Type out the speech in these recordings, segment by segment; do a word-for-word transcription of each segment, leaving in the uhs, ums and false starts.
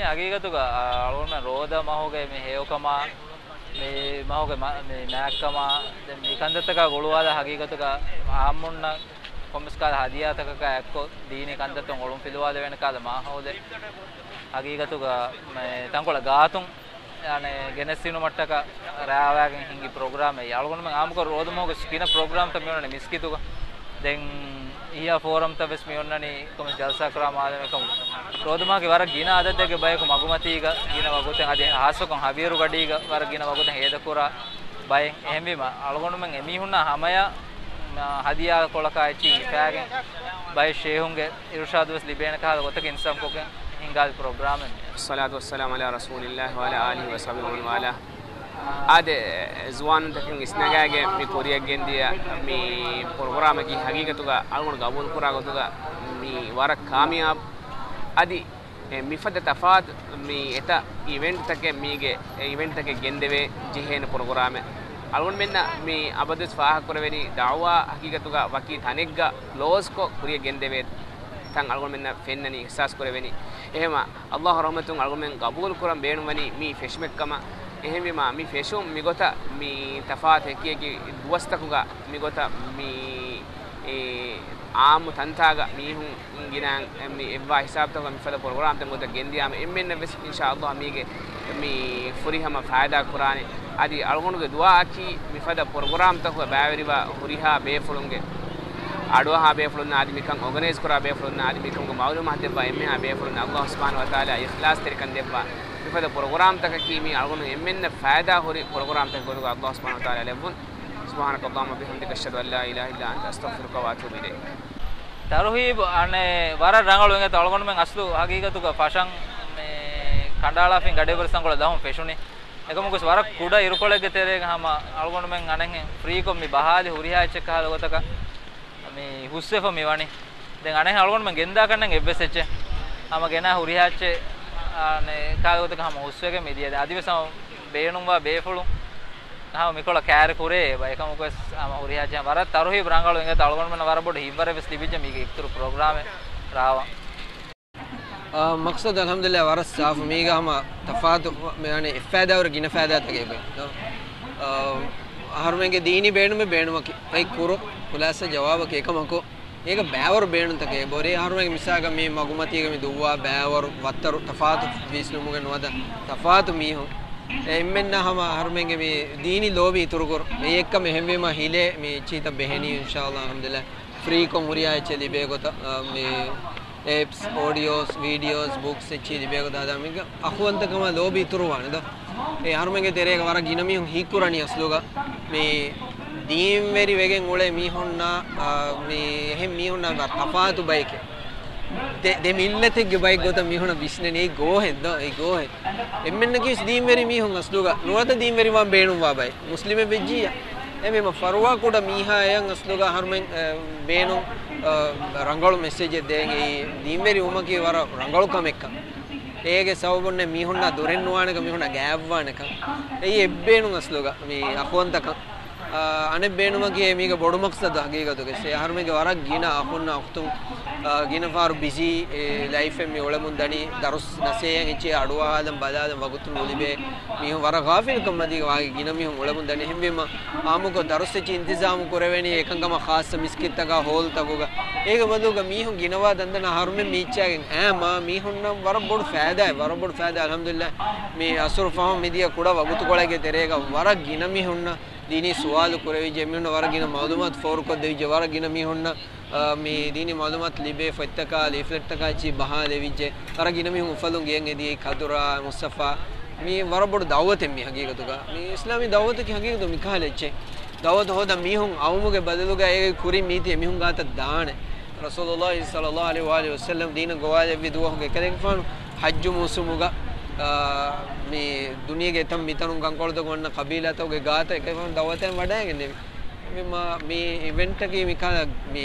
ހަގީގަތުގަ، އާ، އަޅުގަނޑުމެން ރޯދަ މަހުގެ މި ހެޔޮކަމާ، މި މަހުގެ މަ-، މި މާތްކަމާ، ދެން މި ކަންތައްތަކާ ގުޅުވާލާ ހަގީގަތުގަ އާއްމުންނަށް ކޮންމެސް ކަހަލަ ހަދިޔާތަކަކާ އެއްކޮށް ދީނީ ކަންތައްތައް އޮޅުން ފިލުވާލެވޭނެ ކަހަލަ މާހައުލެއް ހަގީގަތުގަ މެ ތަންކޮޅެއް ގާތުން އަނެއް ގެނެސްދިނުމަށްޓަކާ ރާވާގެން ހިންގި ޕްރޮގްރާމެއް. އަޅުގަނޑުމެން އާއްމުކޮށް ރޯދަމަހުގެ ގިނަ ޕްރޮގްރާމްތައް މިއޮންނަނީ މިސްކިތުގަ. ދެން އިހްޔާ ފޯރަމްތައް ވެސް މިއޮންނަނީ ކޮންމެސް ޖަލްސާ ކުރާ މާލެމެއް ކަމުގަ. ރޯދަމަހުގެ ވަރަށް ގިނަ އަދަދެއްގެ ބަޔަކު މަގުމަތީގަ ގިނަ ވަގުތެއް އަދި ހާއްސަކޮށް ހަވީރުގަޑީގަ ވަރަށް ގިނަ ވަގުތެއް ހޭދަކުރާ ބައެއް. އެހެންވީމަ، އަޅުގަނޑުމެން އެމީހުންނާ ހަމަޔަށް، މާ، ހަދިޔާ ކޮޅަކާ އެއްޗިހި ހިފާގެން ބައެއް ޝޭހުންގެ އިރުޝާދު ވެސް ލިބޭނެ ކަހަލަ ގޮތަކަށް އިންތިޒާމްކޮށްގެން ހިންގާލި ޕްރޮގްރާމެއް މިއަދު. އައްސަލާތު ވައްސަލާމު ޢަލާ ރަސޫލިއްލާހި ވަޢަލާ އާލިހި ވަޞަޙްބިހި ވަމަން ވާލާ. އާދެ، ޒުވާނުންތަކުން އިސްނަގާގެން މި ކުރިއަށް ގެންދިޔަ މި ޕްރޮގްރާމަކީ ހަގީގަތުގަ އަޅުގަނޑު ގަބޫލުކުރާ ގޮތުގަ މި ވަރަށް ކާމިޔާބު. އަދި އެ މިފަދަ ތަފާތު މި އެތައް އިވެންޓްތަކެއް މީގެ އެ އިވެންޓްތަކެއް ގެންދެވޭ ޖެހޭނެ ޕްރޮގްރާމެއް. އަޅުގަނޑުމެންނަށް މި އަބަދުވެސް ފާހަގަކުރެވެނީ ދަޢުވާ ހަގީގަތުގަ ވަކި ތަނެއްގަ ކްލޯޒްކޮށް ކުރިއަށް ގެންދެވޭ ތަން އަޅުގަނޑުމެންނަށް ފެންނަނީ، އިޙްސާސް ކުރެވެނީ. އެހެމަ އައްލާހު ރަޙްމަތުން އަޅުގަނޑުމެން ގަބޫލު ކުރަން ބޭނުންވަނީ މި ފެށުމެއްކަމަށް. އެހެންވީމާ، މި ފެށުން މިގޮތަށް މި ތަފާތު އެކި އެކި ދުވަސްތަކުގަ މިގޮތަށް މި އެ އާއްމު ތަންތާގަ މީހުން ގިނައިން މި އެއްވާ ހިސާބުތަކުގަ މިފަދަ ޕްރޮގްރާމްތައް ގޮތަށް ގެންދިޔާމަ، އެންމެންނަށް ވެސް އިންޝާ އައްލާހް މީގެ މި ފުރިހަމަ ފައިދާ ކުރާނެ. އަދި އަޅުގަނޑުގެ ދުޢާއަކީ މިފަދަ ޕްރޮގްރާމްތަކުގަ ބައިވެރިވާ ހުރިހާ ބޭފުޅުންގެ، އަޑުއަހާ ބޭފުޅުންނާ އަދި މިކަން އޯގަނައިޒް ކުރާ ބޭފުޅުންނާ އަދި މިކަމުގެ މަޢުލޫމާތު ދެއްވާ އެންމެހާ ބޭފުޅުންނަށް އައްލާހު ސުބްޙާނަހު ވަތަޢާލާ އިޚްލާޞްތެރިކަން ދެއްވާ މިފަދަ ޕްރޮގްރާމްތަކަކީ މީ އަޅުގަނޑު އެންމެންނަށް ފައިދާ ހުރި ޕްރޮގްރާމްތަކެއް ގޮތުގަ އައްލާހު ސުބްޙާނަހު ވަތަޢާލާ ލެއްވުން. سبحانك اللهم وبحمدك، أشهد أن لا إله إلا أنت، أستغفرك وأتوب إليك. ތަރުހީބު އަނެއް ވަރަށް ރަނގަޅު އިނގޭތޯ. އަޅުގަނޑުމެން އަސްލު ހަގީގަތުގަ ފަށަން މި ކަނޑައަޅާފިން ގަޑިއަށްވުރެ ތަންކޮޅެއް ދަހުން ފެށުނީ. އެކަމަކުވެސް ވަރަށް ކުޑަ އިރުކޮޅެއްގެ ތެރޭގަ ހަމަ އަޅުގަނޑުމެން އަނެއްހެން ފްރީކޮށް މި ބަހާލި ހުރިހާ އެއްޗެއް ކަހަލަ ގޮތަކަށް މި ހުސްވެފަ މި ވަނީ. ދެން އަނެއްހެން އަޅުގަނޑުމެން ގެންދާކަށްނެން އެއްވެސް އެއްޗެއް ހަމަ ގެނާ ހުރިހާ އެއްޗެއް އަނެއް ކަހަލަ ގޮތަކަށް ހަމަ ހުސްވެގެން މި ދިޔަ. ދެން އަދިވެސް ހަމަ ބޭނުންވާ ބޭފުޅުން ހަމަ މިކޮޅަށް ކައިރި ކުރޭ އެބަ. އެކަމަކުވެސް ހަމަ ހުރިހާ އެއްޗެއް ވަރަށް ތަރުހީބު ރަނގަޅު އިނގޭތޯ. އަޅުގަނޑުމެންނަށް ވަރަށް ބޮޑު ހިތްވަރެއް ވެސް ލިބިއްޖެ މީގެ އިތުރު ޕްރޮގްރާމެއް ރާވާ. އާ، މަޤްޞަދު އަލްޙަމްދުލިއްލާހް ވަރަށް ސާފު. މީގަ ހަމަ ތަފާތު، މި އަނެއް އެއްފައިދާވަރު ގިނަ ފައިދާތަކެއް އެބަ. އާ، އަހަރުމެންގެ ދީނީ ބޭނުމެއް ބޭނުމަކީ އެއީ ކުރު ޚުލާޞާ ޖަވާބަކީ އެކަމަކު، އޭގަ ބައިވަރު ބޭނުންތަކެއް އެބަހުރި. އަހަރުމެންގެ މިސާލަކަށް މި މަގުމަތީގަ މި ދުއްވާ ބައިވަރު ވައްތަރު ތަފާތު ވިސްނުމުގެ ނުވަތަ ތަފާތު މީހުން. އެ އެންމެންނަށް ހަމަ އަހަރުމެންގެ މި ދީނީ ލޯބި އިތުރުކުރު. އެއީ އެއްކަމެއް. އެހެންވީމަ ހިލޭ މި އެއްޗިހިތައް ބެހެނީ އިންޝާﷲ އަލްޙަމްދުލިއްލާހް. ފްރީކޮށް ހުރިހާ އެއްޗެއް ލިބޭ ގޮތަށް، އާ، މި އެޕްސް، އޯޑިއޯސް، ވީޑިއޯސް، ބުކްސް އެއްޗިހި ލިބޭ ގޮތަށް ހަދާ މީގަ އަޚުވަންތަކަމާ ލޯބި އިތުރުވާނެ ދޯ. އެ އަހަރުމެންގެ ތެރޭގަ ވަރަށް ގިނަ މީހުން ހީކުރަނީ އަސްލުގަ މި ދީންވެރި ވެގެން އުޅޭ މީހުންނާ، އާ، މި އެހެން މީހުންނާ ވަރަށް ތަފާތު ބައެކޭ. ދެ، ދެ މިއްލަތެއްގެ ބައެއް ގޮތަށް މީހުންނަށް ވިސްނެނީ އެއީ ގޯހެއް ދޯ، އެއީ ގޯހެއް. އެންމެންނަކީ ވެސް ދީންވެރި މީހުން އަސްލުގަ ނުވަތަ ދީންވެރިވާން ބޭނުންވާ ބައެއް. މުސްލިމެއް ވެއްޖިއްޔާ. އެހެންވީމަ ފަރުވާ ކުޑަ މީހާއަށް އަސްލުގަ އަހަރުމެން، އަ، ބޭނުން، އަ، ރަނގަޅު މެސެޖެއް ދޭން. އެއީ ދީންވެރި ވުމަކީ ވަރަށް ރަނގަޅު ކަމެއްކަން. އޭގެ ސަބަބުންނޭ މީހުންނާ ދުރެއް ނުވާނެކަން، މީހުންނާ ގާތްވާނެކަން. އެއީ އެއްބޭނުން އަސްލުގަ މި އަޚުވަންތަކަން. އާ، އަނެއް ބޭނުމަކީ މީގެ ބޮޑު މަޤްޞަދު ހަގީގަތުގަ އެ އަހަރުމެންގެ ވަރަށް ގިނަ އަޚުންނާ އުޚްތުން، އާ، ގިނަ ފަހަރު ބިޒީ، އެ، ލައިފެއް މި އުޅެމުން ދަނީ، ދަރުސް ނަސޭހަތް އެއްޗެއް އަޑުއަހާލަން ބަލާލަން ވަގުތު ނުލިބޭ. މީހުން ވަރަށް ޣާފިލުކަން މަދީގަ ވާގި ގިނަ މީހުން އުޅެމުން ދަނީ. އެހެންވީމަ އާއްމުކޮށް ދަރުސް އެއްޗެއް އިންތިޒާމު ކުރެވެނީ އެކަންކަމަށް ޚާއްޞަ މިސްކިތްތަކާ ހޯލްތަކުގަ. އޭގެ ބަދަލުގަ މީހުން ގިނަވާ ދަންދަން އަހަރުމެން މީއްޗާގެން އާމާ މީހުންނަށް ވަރަށް ބޮޑު ފައިދާއެއް، ވަރަށް ބޮޑު ފައިދާ އަލްޙަމްދުލިއްލާހް. މި އަސުރު ފަހުން މިދިޔަ ކުޑަ ވަގުތުކޮޅެއްގެ ތެރޭގަ ވަރަށް ގިނަ މީހުންނަށް ދީނީ ސުވާލު ކުރެވިއްޖެ، އެމީހުންނަށް ވަރަށް ގިނަ މަޢުލޫމާތު ފޯރުކޮށްދެވިއްޖެ، ވަރަށް ގިނަ މީހުންނަށް، އާ، މި ދީނީ މަޢުލޫމާތު ލިބޭ ފޮތްތަކާ، ލީފްލެޓްތަކާ އެއްޗިހި ބަހާލެވިއްޖެ، ވަރަށް ގިނަ މީހުން އުފަލުން ގެޔަށް އެދިޔައީ. ކަދުރާ، މުޞްޠަފާ، މި ވަރަށް ބޮޑު ދަޢުވަތެއް މި ހަގީގަތުގަ. މި އިސްލާމީ ދަޢުވަތަކީ ހަގީގަތު މިކަހަލަ އެއްޗެއް. ދަޢުވަތު ހޯދަން މީހުން އައުމުގެ ބަދަލުގަ އޭގެ ކުރިން މީތި އެމީހުން ގާތަށް ދާނެ. ރަސޫލުﷲ ޞައްލަﷲ ޢަލައިހި ވައަލިހި ވަސައްލަމް ދީނަށް ގޮވާލެއްވި ދުވަހުގެ އެކަލޭގެފާނު ޙައްޖު މޫސުމުގަ، އާ، މި ދުނިޔޭގެ އެތަން މިތަނުން ކަންކޮޅުތަކުން އަންނަ ޤަބީލާތަކުގެ ގާތަށް އެކަލޭގެފާނު ދަޢުވަތެއް ވަޑައިގެންނެވި. މި މާ، މި އިވެންޓަކީ މިކަހަލަ މި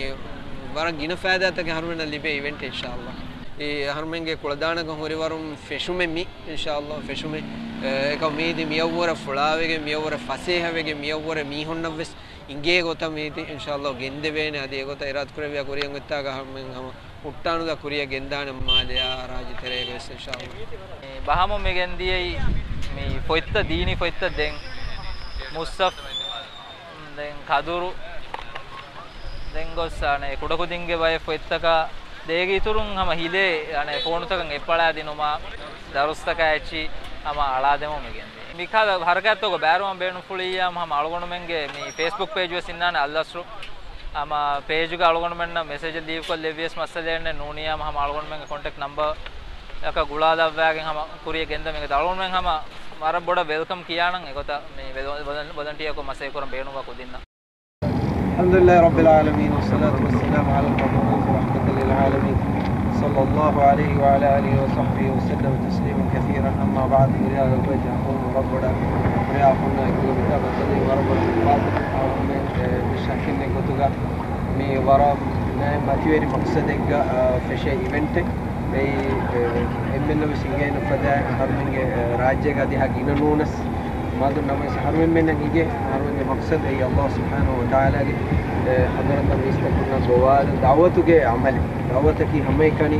ވަރަށް ގިނަ ފައިދާތަކެއް އަހަރުމެންނަށް ލިބޭ އިވެންޓެއް އިންޝާﷲ. އެ އަހަރުމެންގެ ކުޅަދާނަކަން ހުރިވަރުން ފެށުމެއް މި އިންޝާﷲ ފެށުމެއް، އެކަމަކު މީތި މިއަށްވުރެ ފުޅާވެގެން، މިއަށްވުރެ ފަސޭހަވެގެން، މިއަށްވުރެ މީހުންނަށްވެސް އިނގޭ ގޮތަށް މީތި އިންޝާﷲ ގެންދެވޭނެ. އަދި އެގޮތަށް އިރާދަ ކުރެއްވިޔާ ކުރިއަށް އޮތްތާގަ ހަމަ، ހަމަ ހުއްޓާނުލާ ކުރިއަށް ގެންދާނެ މާލެއާ ރާއްޖެ ތެރޭގަ ވެސް އިންޝާﷲ. ބަހަމުން މި ގެންދިޔައީ މި ފޮތްތައް، ދީނީ ފޮތްތައް ދެން މުޞްޙަފް ދެން ކަދުރު، ދެން ގޮސް އަނެއް ކުޑަކުދިންގެ ބައެއް ފޮތްތަކާ ދޭގެ އިތުރުން ހަމަ ހިލޭ އަނެއް ފޯނުތަކަށް އެއްޕަޅާ ދިނުމާ، ދަރުސްތަކާ އެއްޗި ހަމަ އަޅާދެމުން މި ގެންދިޔަ. މިކަހަލަ ހަރަކާތްތަކުގަ ބޭރުވަން ބޭނުންފުޅިއްޔާ ހަމަ އަޅުގަނޑުމެންގެ މި ފޭސްބުކް ޕޭޖު ވެސް އިންނާނެ އަލްއަސްރު. ހަމަ ޕޭޖުގަ އަޅުގަނޑުމެންނަށް މެސެޖެއް ލީވްކޮށްލެއްވި ވެސް މައްސަލައެއް ނޫނިއްޔާ ހަމަ އަޅުގަނޑުމެންގެ ކޮންޓެކްޓް ނަމްބަރަކަށް ގުޅާލައްވާގެން ހަމަ ކުރިއަށް ގެންދަމުން އަޅުގަނޑުމެން ހަމަ ވަރަށް ބޮޑަށް ވެލްކަމް ކިޔާނަން އެގޮތަށް މި ވެލޮ-، ވޮލަން-، ވޮލަންޓިއަރަކު މަސައްކަތްކުރަން ބޭނުންވާ ކުދިންނަށް. الحمد لله رب العالمين، والصلاة والسلام على المبعوث رحمة للعالمين، صلى الله عليه وعلى آله وصحبه وسلم تسليما كثيرا. أما بعد، ހުރިހާ ގޮތް އަޚުން ވަރަށް ބޮޑަށް، ހުރިހާ އަޚުންނާ އެކުގަ މިތާ ބައްދަލުވީ ވަރަށް ބޮޑަށް އެ، މި ޝަކިލް ގޮތުގަ މި ވަރަށް ނައި މަތިވެރި މަޤްޞަދެއްގަ، އަ، ފެށޭ އިވެންޓެއް. އެއީ، އެ، އެންމެންނަށް ވެސް ހިނގައިނު ފަދައިން އަހަރުމެންގެ، އެ، ރާއްޖޭގަ އަދި ހަ ގިނަ ނޫނަސް މަދު ނަމަވެސް އަހަރުމެންނަށް ހިނގޭ އަހަރުމެންގެ މަޤްޞަދު އެއީ ﷲ ސުބްޙާނަހޫ ވަތަޢާލާގެ، އެ، ޙަޟްރަތަށް މީސްތަކުންނަށް ގޮވާލުން ދަޢުވަތުގެ ޢަމަލެއް. ދަޢުވަތަކީ ހަމައެކަނި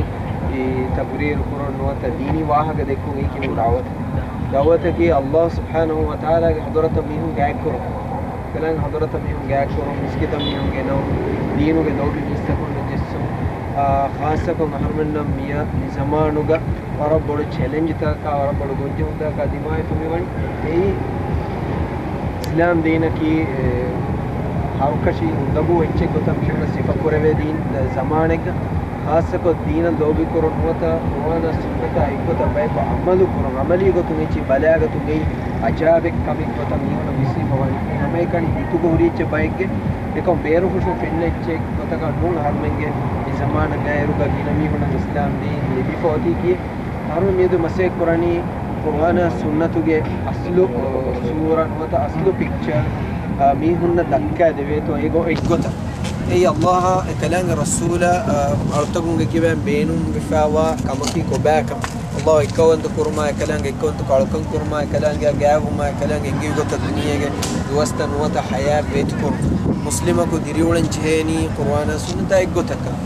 ތަޤުރީރު ކުރުން ނުވަތަ ދީނީ ވާހަކަ ދެއްކުން އެއީކީ ދަޢުވަތެއް. ދަޢުވަތަކީ ﷲ ސުބްޙާނަހޫ ވަތަޢާލާގެ ޙަޟްރަތަށް މީހުން ގާތްކުރުން. އެކަލާނގެ ޙަޟްރަތަށް މީހުން ގާތްކުރުން، މިސްކިތަށް މީހުން ގެނައުން، ދީނުގެ ލޯބި މީސްތަކުންނަށް ޖެއްސުން. އާ، ޚާއްޞަކޮށް އަހަރުމެންނަށް މިއަ މި ޒަމާނުގަ ވަރަށް ބޮޑު ޗެލެންޖްތަކާ، ވަރަށް ބޮޑު ގޮންޖެހުންތަކާ ދިމާވެފަ މިވަނީ. އެއީ އިސްލާމް ދީނަކީ، އެ، ހަރުކަށި އުނދަގޫ އެއްޗެއް ގޮތަށް މީހުންނަށް ސިފަކުރެވޭ ދީން، އެ، ޒަމާނެއްގަ. ޚާއްޞަކޮށް ދީނަށް ލޯބިކުރުން ނުވަތަ ޤުރުއާނާ ސުންނަތާ އެއްގޮތަށް ބަޔަކު ޢަމަލު ކުރުން، ޢަމަލީ ގޮތުން އެއްޗެއް ބަލާގަތުން އެއީ އަޖާއިބެއް ކަމެއް ގޮތަށް މީހުންނަށް ވިސްނިފަ ވަނީ. އެ ހަމައެކަނި ހިތުގަ ހުރި އެއްޗެއް ބައެއްގެ އެކަމް ބޭރު ހުށުން ފެންނަ އެއްޗެއް ގޮތަކަށް ނޫން އަހަރުމެންގެ މި ޒަމާނަށް ގާތްގައިރުގަ ގިނަ މީހުންނަށް އިސްލާމް ދީން ލިބިފަ އޮތީކީ. އަހަރުމެން މިއަދު މަސައްކަތް ކުރަނީ ޤުރުއާނާ ސުންނަތުގެ އަސްލު، އަ، ސޫރަ ނުވަތަ އަސްލު ޕިކްޗަރ، އަ، މީހުންނަށް ދައްކާ ދެވޭތޯ އެގޮ-، އެއްގޮތަށް. އެއީ ﷲ އާ އެކަލާނގެ ރަސޫލާ، އަ، އަޅުތަކުންގެ ކިބައިން ބޭނުންވެފައިވާ ކަމަކީ ކޮބާކަން. ﷲ އެއްކައުވަންތަ ކުރުމާ އެކަލާނގެ އެއްކައުވަންތަ ކަޅުކަން ކުރުމާ އެކަލާނގެ ގާތްވުމާ އެކަލާނގެ އެންގިވި ގޮތަށް ދުނިޔޭގެ ދުވަސްތައް ނުވަތަ ޙަޔާތް ވޭތުކުރުން. މުސްލިމަކު ދިރިއުޅެން ޖެހޭނީ ޤުރުއާނާ ސުންނަތާ އެއްގޮތަކަށް.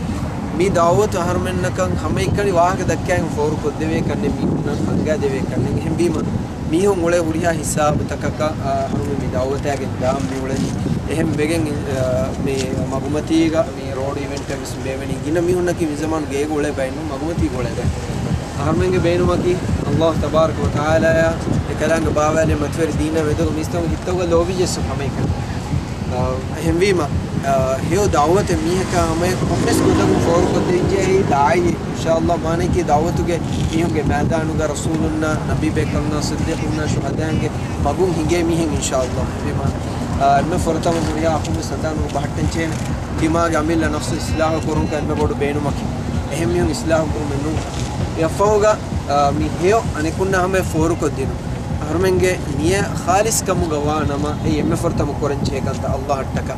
މި ދަޢުވަތު އަހަރުމެންނަކަށް ހަމައެކަނި ވާހަކަ ދައްކާގެން ފޯރުކޮށްދެވޭ ކަންނެ މީހުންނަށް އަންގާދެވޭ ކަންނެ. އެހެންވީމަ، މީހުން އުޅޭ ހުރިހާ ހިސާބުތަކަކަށް، އާ، އަހަރުމެން މި ދަޢުވަތާގެން ދާން މިއުޅެނީ. އެހެން ވެގެން، އާ، މި މަގުމަތީގަ މި ރޯޑް އިވެންޓެއް ވެސް ބޭއްވެނީ. ގިނަ މީހުންނަކީ މި ޒަމާނު ގޭގަ އުޅޭ ބައެއް ނޫން، މަގުމަތީގަ އުޅޭ ބައެއް. އަހަރުމެންގެ ބޭނުމަކީ ﷲ ތަބާރަކަ ވަތަޢާލާއާ އެކަލާނގެ ބާވާލެއް މަތިވެރި ދީނާ މެދުގަ މީސްތަކުން ހިތަށް ލޯބި ޖެއްސުން ހަމައެކަނި. އާ، އެހެންވީމަ، އާ، ހެޔޮ ދަޢުވަތެއް މީހަކާ ހަމައެކު ކޮންމެސް ގޮތަކުން ފޯރުކޮށްދެވިއްޖެ އެއީ ދާއީ، އިންޝާﷲ، މާނައަކީ ދަޢުވަތުގެ މީހުންގެ މައިދާނުގަ ރަސޫލުންނާ، ނަބީބޭކަލުންނާ، ޞިއްދީޤުންނާ، ޝުހަދާއިންގެ މަގުން ހިނގޭ މީހެއް، އިންޝާﷲ. އެހެންވީމަ، އާ، އެންމެ ފުރަތަމަ ހުރިހާ އަޚުންވެސް ހަނދާނުގަ ބަހައްޓަން ޖެހޭނެ، ތިމާގެ އަމިއްލަ ނަފްސު އިޞްލާޙު ކުރުންކަން އެންމެ ބޮޑު ބޭނުމަކީ. އެހެން މީހުން އިޞްލާޙު ކުރުމެއް ނޫން. އެއަށްފަހުގަ، އާ، މި ހެޔޮ އަނެކުންނާ ހަމަޔަށް ފޯރުކޮށްދިނުން. އަހަރުމެންގެ ނިޔަތް ޚާލިޞްކަމުގަ ވާނަމަ، އެއީ އެންމެ ފުރަތަމަ ކުރަންޖެހޭ ކަންތައް ﷲ އަށްޓަކާ.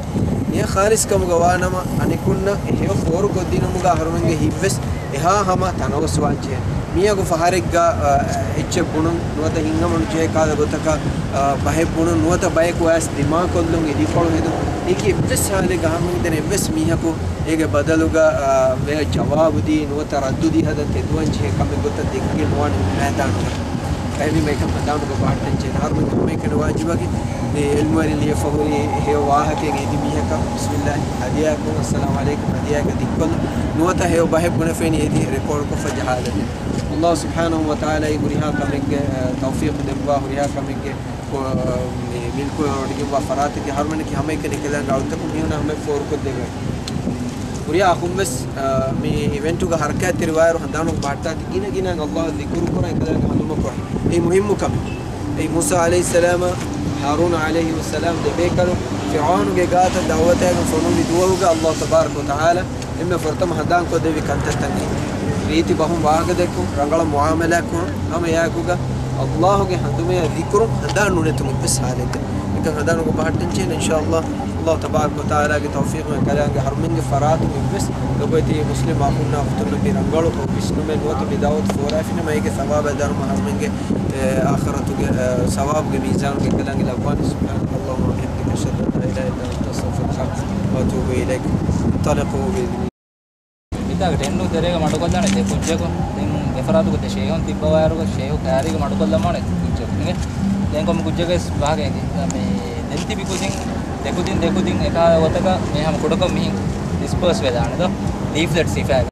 ނިޔަތް ޚާލިޞްކަމުގަ ވާނަމަ، އަނެކުންނަށް އެ ހެޔޮ ފޯރުކޮށްދިނުމުގަ އަހަރުމެންގެ ހިތްވެސް އެހާ ހަމަ ތަނަވަސްވާންޖެހޭ. މީހަކު ފަހަރެއްގަ، އަ، އެއްޗެއް ބުނުން، ނުވަތަ ހިތްހަމަނުޖެހޭ ކަހަލަ ގޮތަކަށް، އަ، ބަހެއް ބުނުން، ނުވަތަ ބަޔަކު އައިސް ދިމާކޮށްލުން އިދިކޮޅު ހެދުން. އެކި އެއްވެސް ހާލެއްގަ އަހަރުމެން ދެން އެއްވެސް މީހަކު އޭގެ ބަދަލުގަ، އާ، ވެ ޖަވާބުދީ ނުވަތަ ރައްދުދީ ހަދަން ތެދުވަންޖެހޭ ކަމެއް ގޮތަށް ދެއްކިގެން ނުވާނެ މި މައިދާނުގަ. އެހެންވީމަ އެކަން ހަނދާނުގަ ބަހައްޓަންޖެހޭ. އަހަރުމެން ހަމައެކަނި ވާޖިބަކީ އެ ޢިލްމުވެރިން ލިޔެފަ ހުރި ހެޔޮ ވާހަކައެއް އެދި މީހަކަށް ބިސްމިއްލާހި ހަދިޔާއަކުން، އައްސަލާމު ޢަލައިކުމް ހަދިޔާއަކަށް ދިއްކޮށްލުން. ނުވަތަ ހެޔޮ ބަހެއް ބުނެފައިނީ އެދި ރެކޯޑްކޮށްފަ ޖަހާލަން. ﷲ ސުބްޙާނަހޫ ވަތަޢާލާ އެ ހުރިހާ ކަމެއްގެ، އަ، ތައުފީޤު ދެއްވާ ހުރިހާ ކަމެއްގެ ކޮ-، މި މިލްކުވެވޮޑިގެންވާ ފަރާތަކީ އަހަރުމެންނަކީ ހަމައެކަނި އެކަލާނގެ އަޅުތަކުން މީހުންނާ ހަމަޔަށް ފޯރުކޮށްދެވޭ. ހުރިހާ އަޚުންވެސް، އާ، މި އިވެންޓުގަ ހަރަކާތްތެރިވާއިރު ހަނދާނުގަ ބަހައްޓާތީ ގިނަ ގިނައިން ﷲ އަށް ޛިކުރު ކުރަން އެކަލާނގެ ހަނދުމަކޮށް. އެއީ މުހިއްމު ކަމެއް. އެއީ މޫސާ ޢަލައިހިއްސަލާމާ ހާރޫން ޢަލައިހިއްސަލާމް ދެބޭކަލުން ފިރްޢައުނުގެ ގާތަށް ދަޢުވަތާގެން ފޮނުއްވި ދުވަހުގަ ﷲ ތަބާރަކަ ވަތަޢާލާ އެންމެ ފުރަތަމަ ހަނދާންކޮށްދެއްވި ކަންތައްތަކެއް. ރީތި ބަހުން ވާހަކަދެއްކުން، ރަނގަޅަށް މުޢާމަލާތްކުރުން، ހަމަ އެއާއެކުގަ ﷲގެ ހަނދުމަޔާ ޛިކުރުން ހަނދާން ނުނެތުން އެއްވެސް ހާލެއްގަ. މިކަން ހަނދާނުގަ ބަހައްޓަންޖެހޭނެ، އިންޝާﷲ، ﷲ ތަބާރަކަ ވަތަޢާލާގެ ތައުފީޤުން އެކަލާނގެ އަހަރުމެންގެ ފަރާތުން އެއްވެސް ލޮބުވެތި މުސްލިމް އަޚުންނާ އުޚްތުންނަކީ ރަނގަޅު ވިސްނުމެއް ނުވަތަ މި ދަޢުވަތު ފޯރާފިނަމަ އޭގެ ސަވާބާ ދަރުމަ އަހަރުމެންގެ، އެ، އާޚިރަތުގެ، އެ، ސަވާބުގެ މީޒާނުގަ އެކަލާނގެ ލައްވާނެ. سبحانك اللهم وبحمدك، أشهد أن لا إله إلا أنت، أستغفرك وأتوب إليك. انطلقوا بإذني. އިތާގެ ޓެންޑު ތެރޭގަ މަޑުކޮށްލާނެ ދެ ކުއްޖަކު. ދެން ދެފަރާތުގަ ދެ ޝޭހުން ތިއްބަވާއިރުގަ ޝޭހު ކައިރީގަ މަޑުކޮށްލަމާނެ ކުއްޖަކު. ދެން ކޮންމެ ކުއްޖަކަސް ވާހަކަ އެނގި. މި ދެން ތިބި ކުދިން، ދެ ކުދިން، ދެ ކުދިން އެކާ ގޮތަކަށް މި ހަމަ ކުޑަކޮށް މިހިން ޑިސްޕާސް ވެދާނެ ދޯ. ލީފްލެޓްސް ހިފާ